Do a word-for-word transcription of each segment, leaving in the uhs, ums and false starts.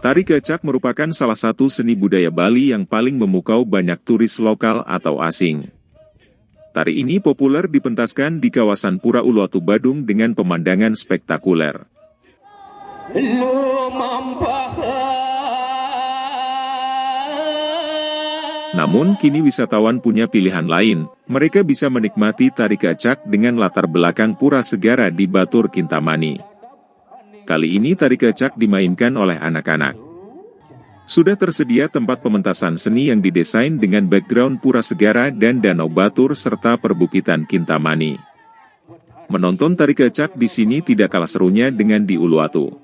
Tari kecak merupakan salah satu seni budaya Bali yang paling memukau banyak turis lokal atau asing. Tari ini populer dipentaskan di kawasan Pura Uluwatu Badung dengan pemandangan spektakuler. Namun kini wisatawan punya pilihan lain, mereka bisa menikmati tari kecak dengan latar belakang Pura Segara di Batur Kintamani. Kali ini tari kecak dimainkan oleh anak-anak. Sudah tersedia tempat pementasan seni yang didesain dengan background Pura Segara dan Danau Batur serta perbukitan Kintamani. Menonton tari kecak di sini tidak kalah serunya dengan di Uluwatu.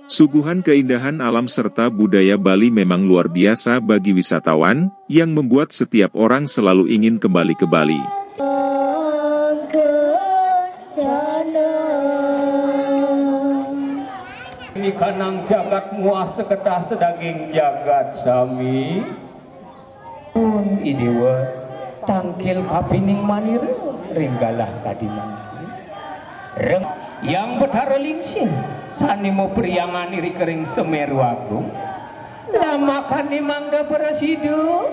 Suguhan keindahan alam serta budaya Bali memang luar biasa bagi wisatawan, yang membuat setiap orang selalu ingin kembali ke Bali. Ini kanang jagat muah seketah sedaging jagat sami. Pun idewa tangkil kapining manira ring galah kadiman. Reng yang betara lingsir sani mapriangan iri kering Semeru Agung. Lamakane mangda prasida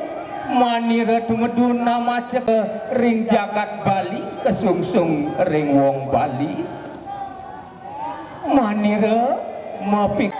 manira tumedun namacek ring jagat Bali, kesungsung ring wong Bali. Manira mapi